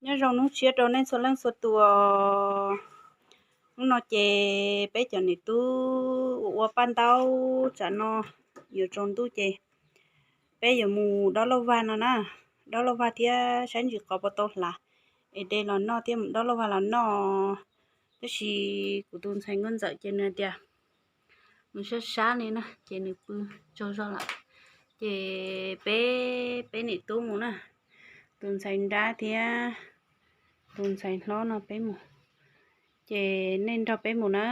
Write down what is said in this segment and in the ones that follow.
Nyob zoo hnub tshiab rau nej txhua leej txhua tus. Hnub no ces peb cov niam tub ua ua paj ntaub, tsam no yuav tsaus ntuj ces peb yuav mus dob lauj vag no na, dob lauj vag thiab saib ntsis qos puas tau hlav es de los noj thiab mus dob lauj vag los noj. Tab sis kuv tus ntxhais nkauj ntxawm ces nws tias mus sab sab li na ces nws pw tsaug zog lawm. Ces peb, peb niam tub mus na, tus ntxhais nrab thiab tus ntxhais hlob no peb mus. Ces nej nrog peb mus na,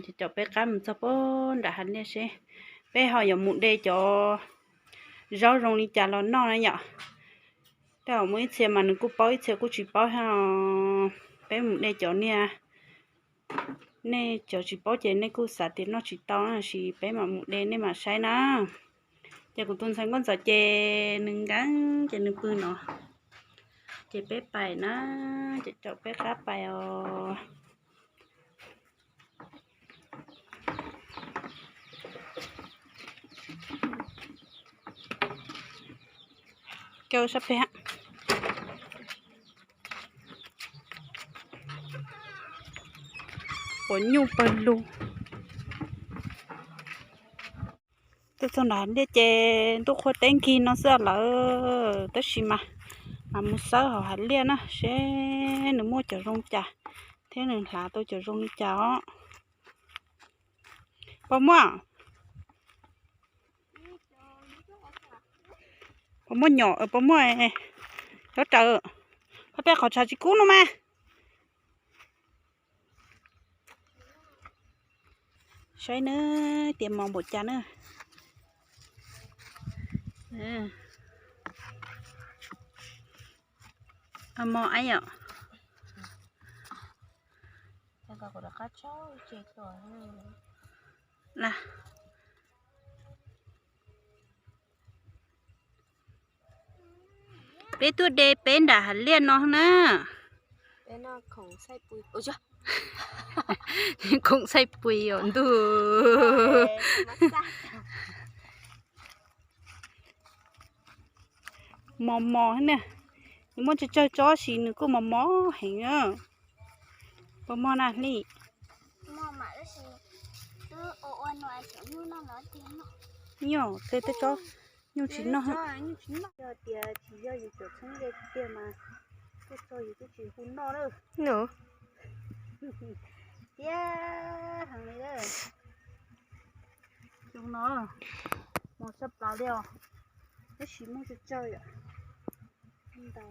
ces caum peb qab mus txog puag nram hav liaj seb peb ho yuav mus de cov zaub zoo li cas los noj na yom. Tej zaum muaj ib txhia mas nws kuj paub, ib txhia kuj tsis paub thiab. Peb mus de cov niag, nej cov tsis paub ces nej kuj xav tias noj tsis tau na, tab sis peb mam mus de nej mam saib na. Ces kuv tus ntxhais nkauj ntxawm ces nws nkees ces nws pw no, ces peb pais na, ces caum peb qab pais os. Kawg sab pem, puas nyuj pawg lug. Tuaj txog nram hav liaj ces ntuj qhua teb nkig no xwb lawm, tab sis mas, mas mus xawb hauv hav liaj na seb nws muaj cov zoo cas thiab nws hlav tau cov zoo li cas os. Puas muaj? Puas muaj nyom, puas muaj cov raws? Pab peb qhov tshav tsis kub no mas. Saib na, tias mos npaum cas na. Mos ab yom. Peb tuaj de peb nram hav liaj no na. Khoom xaij pui os ntuj. Mos mos na, nws muaj tsawg tsawg tsob sis nws kuj mos mos heev na. Puas mos na Hli? Nyob tej tsob nyuj tsis noj. Yog tias tsis yog yus cov txheeb ze tiag mas tuaj txog yus twb tsis hu noj lawm. Tiag heev li. Xyoo no mos tshaj plaws li os, tab sis muaj tsawg tsawg yom. Ntau,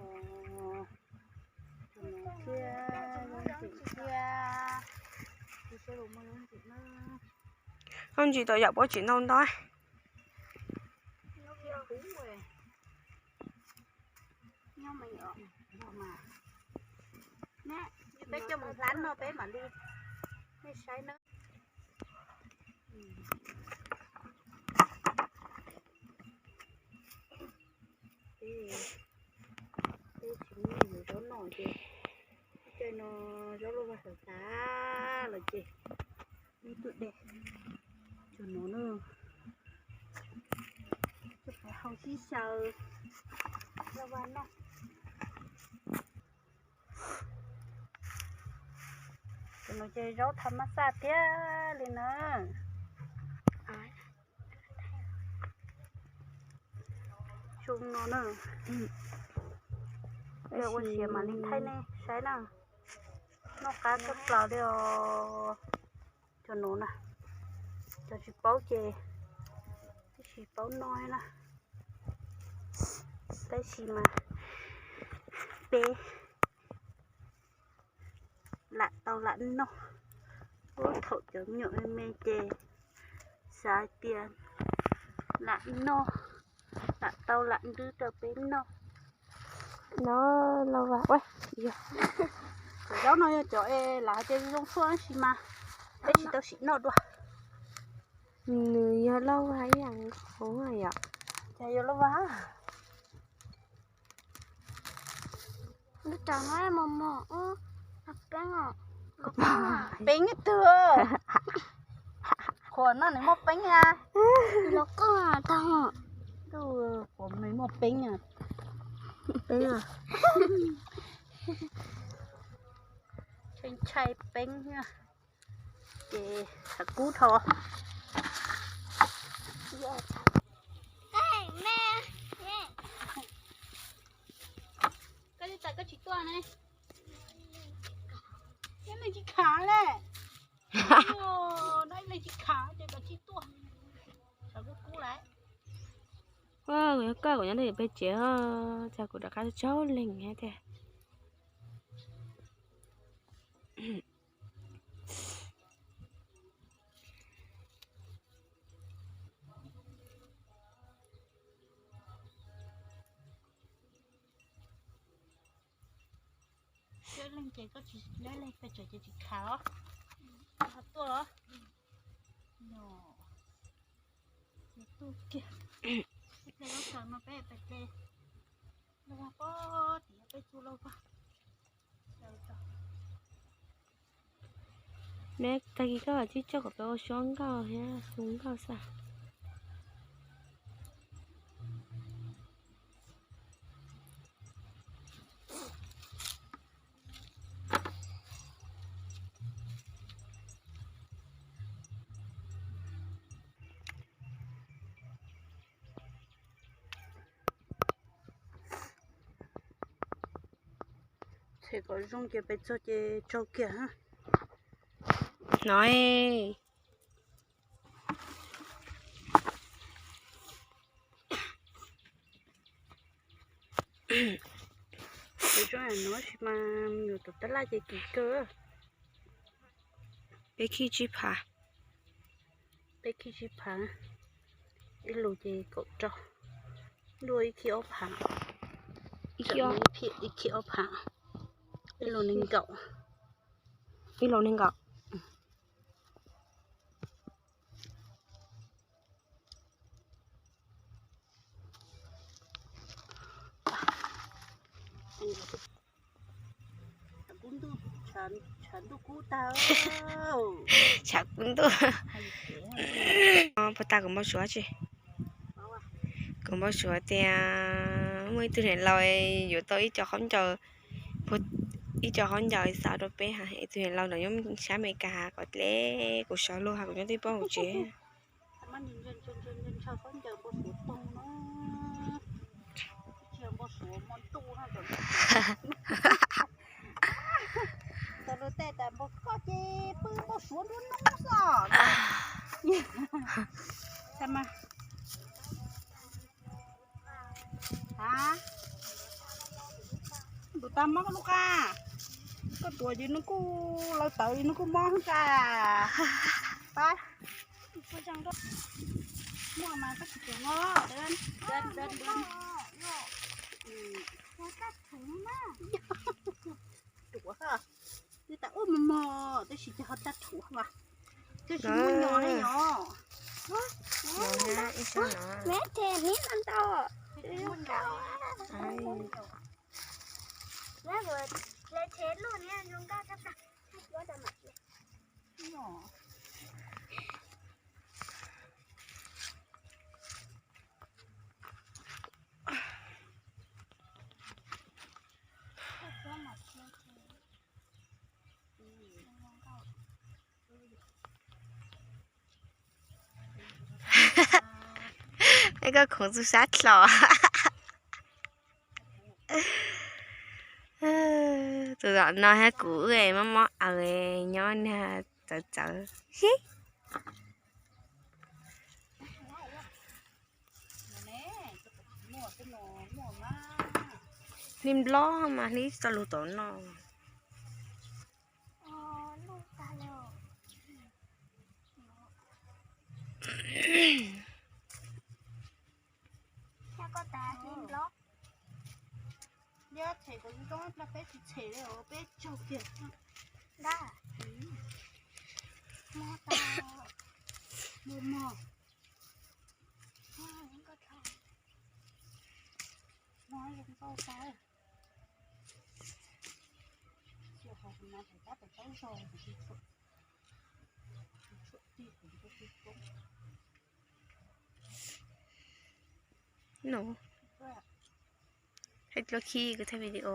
thiab, thiab, tsis saib los muaj yoov ntsim na. Yoov ntsim tau yam puab tsis ntau ntau. Peb coj mus hlab no peb mam li, nej saib na. Peb tsis muaj yus zaub noj ces, caij no zaub lauj vag xav xav lawm ces ib tug de cov no na, coj pais hau sib xyaw lauj vag noj. Cov no ces zaub tha mab xaj thiab li na. Xyoo no na, ua siav mam li thaij nej saib na. Noj qab tshaj plaws li os. Cov no na, cov tsis paub ces twb tsis paub noj na. Tab sis mas peb lam tau lam noj, ub thaum cov me nyuam me me ces xav tias lam noj, lam tau lam nrwb rau peb noj. No lauj vag, cov zaub no yog cov es lawv hais tias zoo zoo xwb tab sis mas peb tsis tau sim noj dua. Nws yog lauj vag ib yam nkaus yom. Cas yog lauj vag? Lub rau no mos mos, peeb twg? Qhuas no nws muaj peeb a. Los koj tag. Qhuas nws muaj peeb a. Peeb a. tshai peeb, ces tshav kub dhau. Koj tsis tuaj ne, ib leeg tsis khav le, no ib leeg tsis khav ces koj tsis tuaj, tshav kub kub lawm. Kuv nyob, koj kuv nyob ntawm peb tsev, cas kuv rov qab tsaug leeg thiab tiag. Leej ces koj tsis, leej pes tsawg ces tsis khav os. Ho tuaj os. No, tuaj kiag. Peb ple lub sawv no peb pes ple. Lub pob tim peb txuj lub pob. Neb tag kis koj tsib tso kom peb ua suab nkauj thiab hu nkauj xwb. Them kom zoo ces peb txog ces tsaug kiag. No, tus zoo no sis mas yus tus tab laj ces kim kawg. Peb khij tsib phav. Peb khij tsib phav, ib lus ces kaum rau, luaj ib khij ob phav, ib khij ob phav, ib lus nees nkaum, ib lus nees nkaum. Tshav kub ntuj, tshav kub ntuj. Puag ta kuv npau suav tsi, kuv npau suav tias muaj ib tug niam laus yuav tau ib co khaub ncaws, ib co khaub ncaws xav rau peb ha. Ib tug niam laus no nyob sab Amelikas ha, kom dleb kuv sawv lug ha, kuv nyob twb poob hauv tsev. Ntawm lub tej tas npau koj ces pw npau suav nruab hnub xwb. Tau mas. Ha? Ntuav tau mog koj lub qab. Koj tuav ces nws kuj law tawv nws kuj mob heev kawg. Pab. Muaj mas koj tsis tuav mog. Tuav, twb tas ub mos mos tab sis ces ho tag thuv as. Tab sis muaj nyo ne yom. Es koj khoov txug sab dlho. Tus tom no thiab kuv wb mob mob aws nyob niag txawv txawv. Hli nplob mas hli txoj lus tom no. Yog them kuv zoo zoo peb tsis them li os, peb tsaug kiag. Dab, muag tau, muag mog. Muag zoo nkauj tau. Cia hov no tab tom taub zog, tshuam tig kuv tus tub koob. No. Hais dua khi kuv thaij video.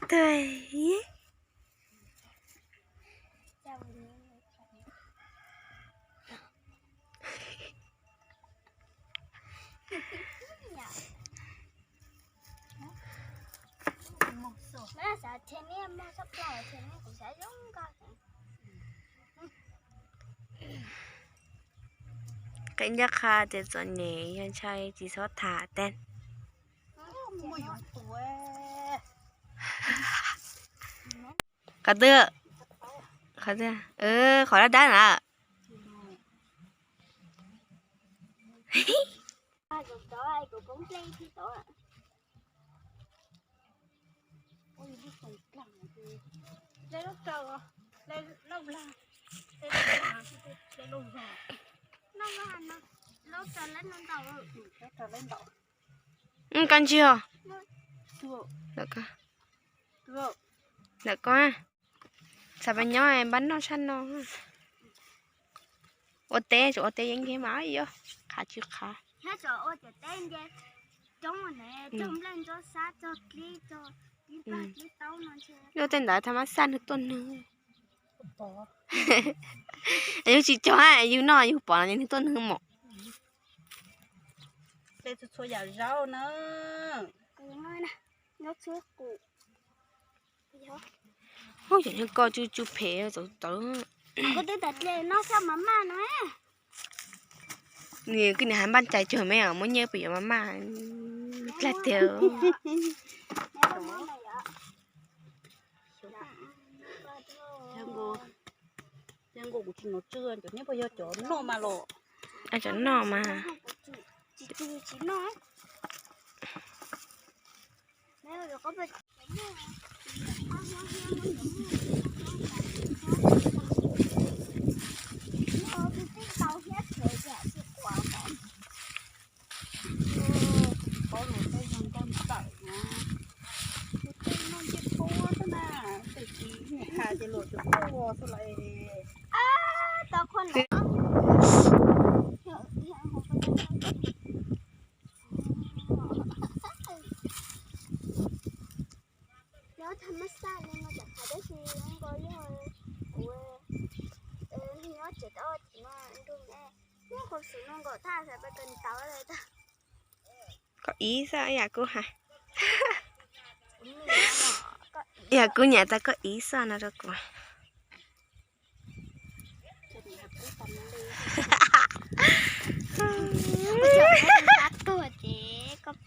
tag. Qhia ncaj qha tias txom nyem yog ntshai tsis txhob tham tag. Qhov twg? Qhov twg? Qhov dab dab na. Koj ntsia. Ntawm koj, xav pas nyob npaj noj tshaj no. Ua teb, tsuas ua teb yeeb nkeeg mas yuav qhav tsis qhav. Luaj tej ntawd tha mab xaj nwg tuaj nwg. Yug tsis cog, yug noj yug pom nwg tuaj nwg mom. Txhua yam zaub na. Ub, yog koj tsuj tsuj phem txaus txaus. Nws kwj niam has npaj cai cuag me muab nyiaj pw yuav ma maj dlaag tiag. Cov noj mas los. Cov noj mas. Pob luag tej yog nkauj ntxawm na. Tus tej noj ncej pob xwb na, tus tsis niam has ces luag tus pob xwb lawm. Nyob tha mab xaj li no tam qhov tab sis zoo nkaus yog kuv nyob tsev tau tim no nrug nyob qhov xwm no nkaum thaj xav pab kawg ntawd. Koj ib xwb yam kuv hais, yam kuv nyam tas koj ib xwb no rau kuv. Koj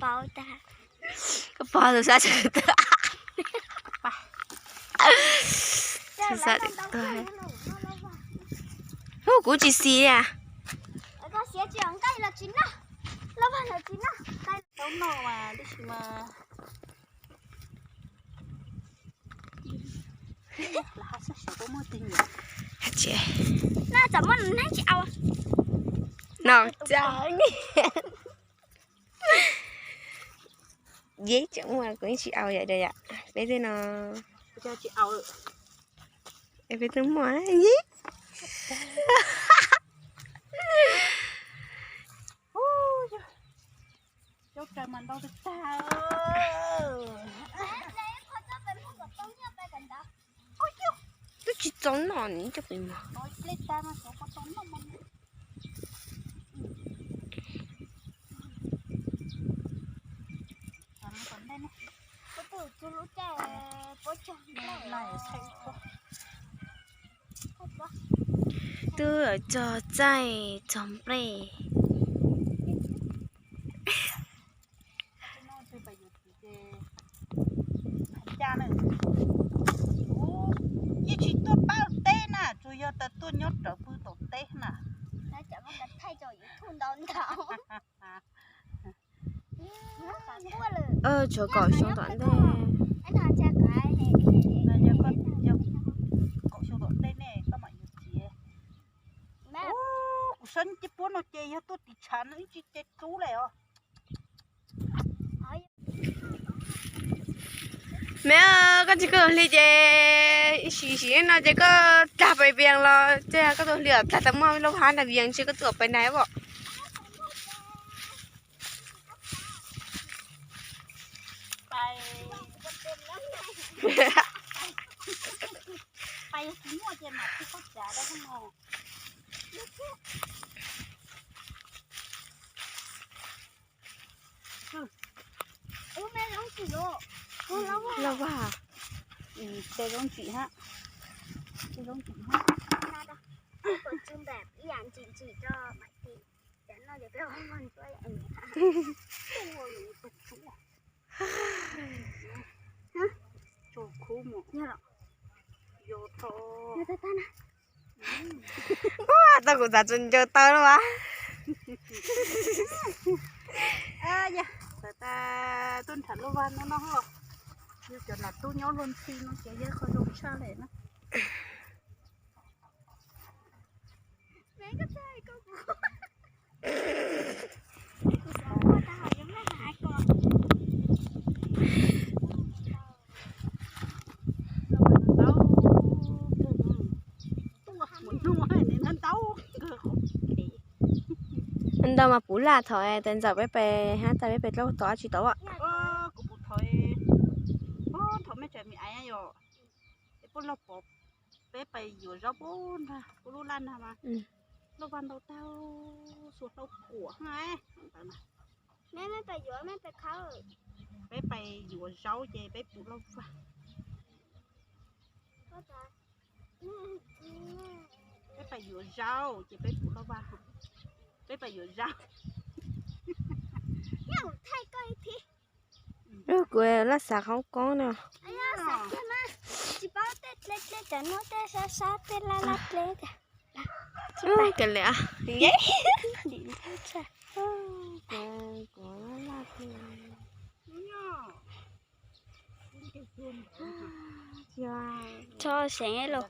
paub tus sab tsw tag. Hu kuv tsis xis li. Tau noj mas tab sis mas no tsis au. Yeb tseem muaj kuv yeej tsis au yom. Peb tej no, peb twb muaj yeb. Twb tsis txaus noj nws coj pem mas. Twb txog txaij txog nplej. Yeej tsis tuaj pab teb na, tsuas yog tas tuaj nyob rawv pw tom teb na. Tshuav kaum xyoo tom ntej. Kaum xyoo tom ntej ne koj mam yug txiv. Kuv saib cov puab no ces yog tuaj tim tshav no ib tsis ces rub lawm os. Me, koj tsis koj tus hli ces sim sim no ces koj tag pais vias los ces koj tus hli tag tau muaj lub hab nrag vias tsis koj tuaj pais nrag os. Pais yog tsis muaj ces mam tsis txhob tsav rau no. Ub, me zoo tsim os. Lauj Vaj. Tes zoo tsim hab. Tes zoo tsim hab. Kom tsw npam ib yam ntsim ntsim rau Maiv Tis. Cov no ces peb ua mog ntsuab. Tso khub mus. Yog los. Yog tho. Ua tau kuv xav tso ncaws taw lawm as. Txawm tas tuaj nrhav luaj vaj no no, yog cov nam tub nyob luag ntxhi no ces yog qhov zoo tshaj li na. Ntau mas puv laj thaum tas ntxawm peb pem hab tas peb pem dlaub tod tsis tau. Kuv puv thaum, thaum me tsam me aiv yom, es puab lug pov peb pais yuav zaub puag nrag puab lub laj nrag mas, luaj vaj ntau tag, xuas hlauv kuam hab. Peb pais yuav zaub ces peb puv lauj vaj. Peb pais yuav zaub ces peb puv lauj vaj. Peb pais yuav zaub. Kuv laj xav qhov koob no. Tsis paub tej dleb dleb cov no tej sab sab tej laj laj dleb. Ub, kawg li. Tso seev los.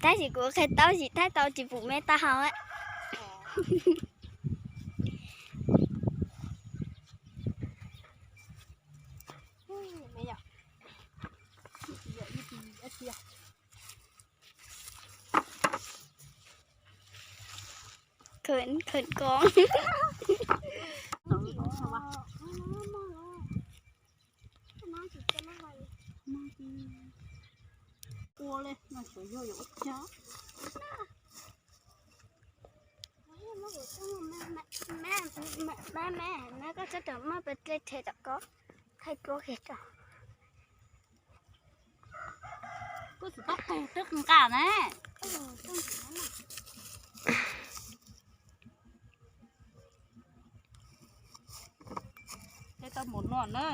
Tab sis kuv qhia tau tsis thaij tau tsis pum me tag hau. Khwm, khwm koob. Ua li no suav yug yuav ua cag. Me, me, me, koj txhob rawm maj pes dlej rhe tom koj, thaij duab kiag tso. Kuj tsis tau qeg twb nqa na. Tau mus no na.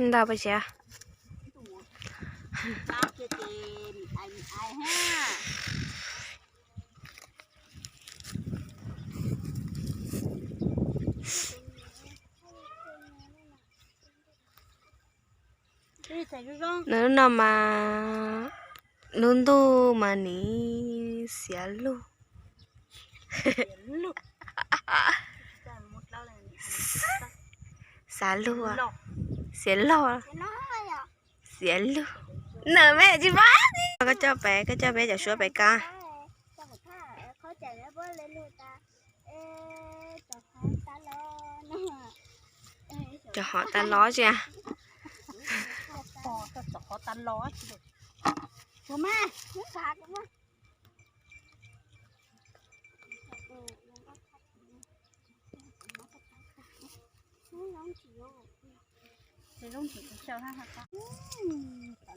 Ntau pas siav. Nws lub no mas lub ntuj mas nim xiav lug. Xav lug, xiav log, xiav lug. Nws me tsis pab. Koj coj peb, koj coj peb cov suab pem kab. Cov hov tas los tsis.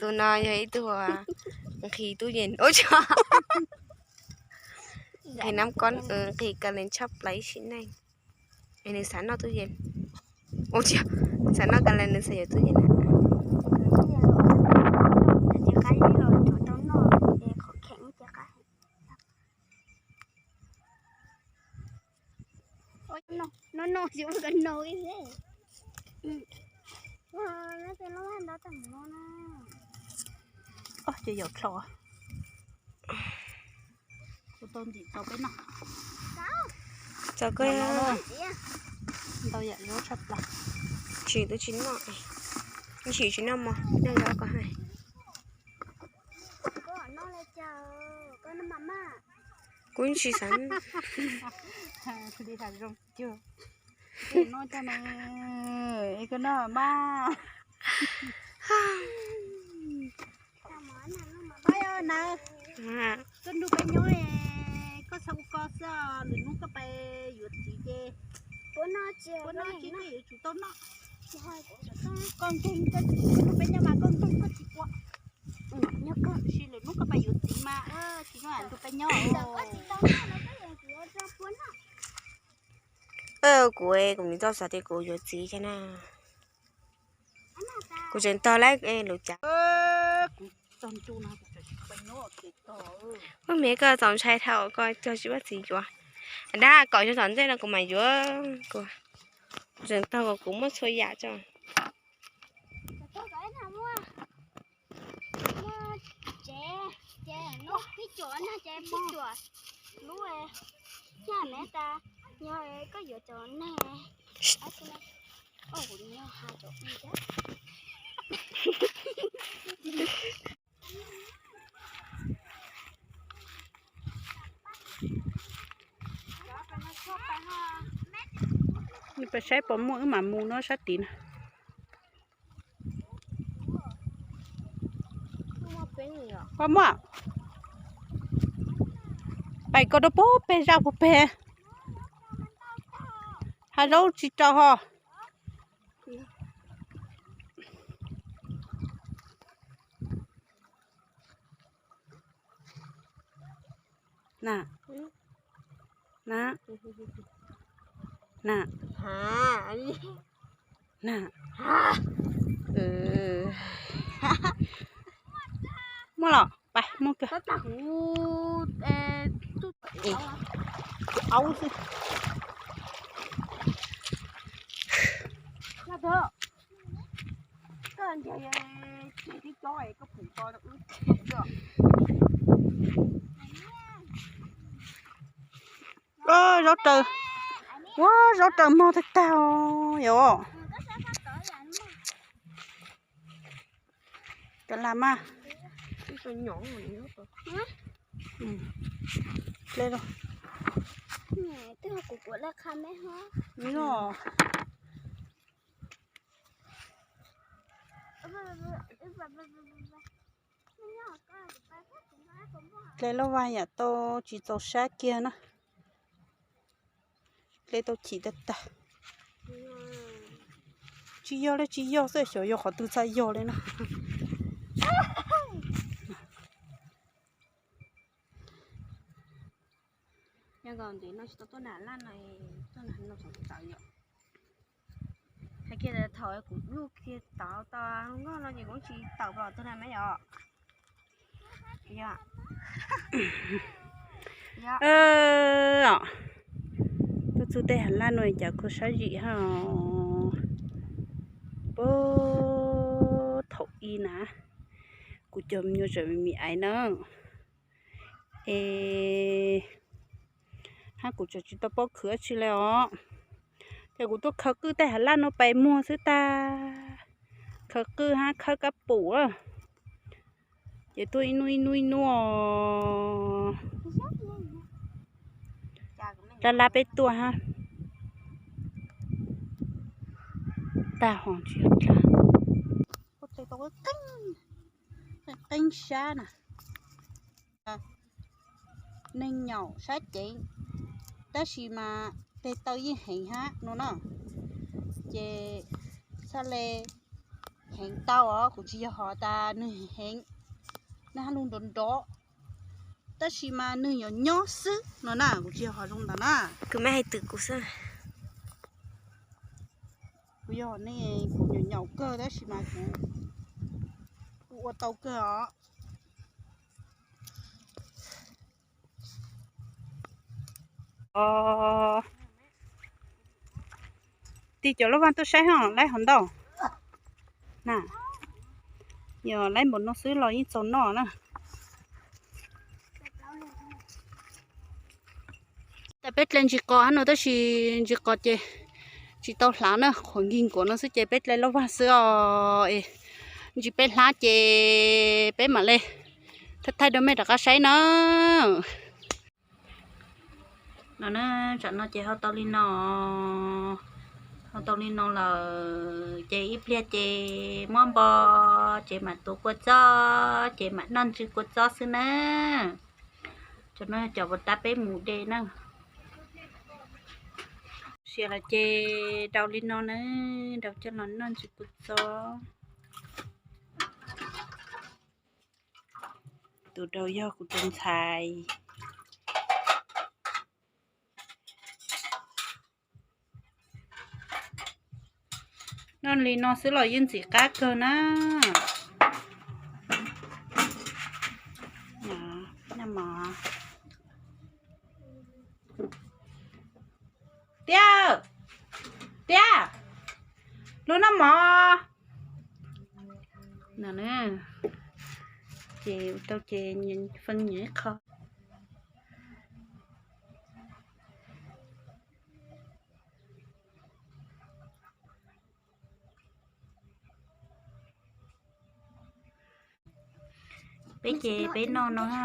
Tus no yog ib tug nqhis tub yees, nqhis nab kob, nqhis kas lees tshaj plaws ib sim neej. Es nws xav noj tub yees. Ua tsis, xav noj kas lees nws xav yuav tub yees na. No no, yuav ua ka no ib. Ces yaum dlhau. Kuv tau ntxim tau peb noj. Txog koj ntau yam zaub tshaj plaws. Tsis, twb tsis noj, tsis tsis noj mov, noj zaub koj hais. Kuv tsis xav. Noj cog na, koj noj mas. Nawb, koj nrug peb nyob, koj txhob ua ko xwb, lwm hnub koj pais yuav txiv ces puab noj tsis, koj yuav tsum tau noj. Koj nkeeg koj tsis nrug peb nyob mas koj nkeeg koj tsis ua. Tab sis lwm hnub koj pais yuav txiv mas tsis nrug peb nyob. Kuv, kuv tsis tau xav tias kuv yuav txiv thiab na. Kuv tseem tog lawm lub cav. Ua me koj txaus ntshai dhau koj cog tsis muaj txiv yuav. Dab kom yog tom ntej no kuv mam yuav. Kuv tseem tog kom kuv muaj txhua yam tso. Ces, ces, no, pib cuam no ces pib cuam lub, yog ne tas, yog koj yuav cov neeg, Peb saib puas muaj wb mam mus no sab tid na. Puas muaj? Pais koj rau puag pem zaj puag pem. Hav zaub tsis rau ho. Na, na, na, na. Muaj los, pais muaj kawg. Aub xwb. Zaub raws, ua zaub raws mog tag tag yom. Cov las mas. Ple los. Ple loj vag yam tau tsis txaus sab kiag na. Ple tau chim tag tag. Tsis yog li tsis yog xwb, xyov yog qhov twg txhaj yog li na. Nyob nkaus ntev no tsis tau tuaj nram laj no, tuaj nram no txaus tawv yom. Hais kiag thaum kuv luj kiag tod tau nkauj no ces kuv tsis tawm los tuaj nram me yom. Tuaj txug tej hav laj no cas kho sab zim hab. Puag thaum ub na, kuv cov me nyuam tseem me me aiv na, es hab kuv tseem tsis tau paub khwv dab tsi li os. Ces kuv tuaj khaws qwj tej hav laj no pais muag xwb tag. Khaws qwj hab khawb kab pum, ces tuaj ib hnub ib hnub ib hnub os. Laj laj peb tuaj hab. Tag ho tsis yog dlaab. Qeeb sab na. Neeg nyaum sab ceev, tab sis mas tes taw yeej heev hab no na. Ces txhaj le heev tau os, kuv tsis yog hais tas nwg heev, nwg hab lug nrov nrov, tab sis mas nwg yuav nyob xwb no na, kuv tsis yog hais zoo ntawd na. Kuv mej hais twm kuv xwb. Kuv yog nej, kuv nyaum nyaum kawg tab sis mas kuv, kuv ua tau kawg os. Tig cov lub vaaj tuaj saib hab, laib hov ntau na. Yog laib npaum no xwb los yeej txaus noj na. Peb dlai ntsis qos hab no tab sis ntsis qos ces tsis tau hlav na, qhuav nkig nkuav no xwb ces peb dlai loj vag xwb os. Es ntsis peb hlav ces peb mam le thaij thaij rau mej rov qab saib na. No na, tsam no ces hau tau li no, hau tau li no lawm ces ib pliag ces muab npo ces mam tuav kua txob ces mam noj ntsw kua txob xwb na. Tsam no cov puas tab peb mus de na. Siav lawm ces daus li no na, daus coj los noj ntsw kua txob. Tus daus yog kuv tus ntxhais. Noj li no xwb los yeej ntxim qab kawg na. Tiab, tiab, lub noj mov. Ces ua tau ces feej nyiam ib qho. Peb ces peb noj no na.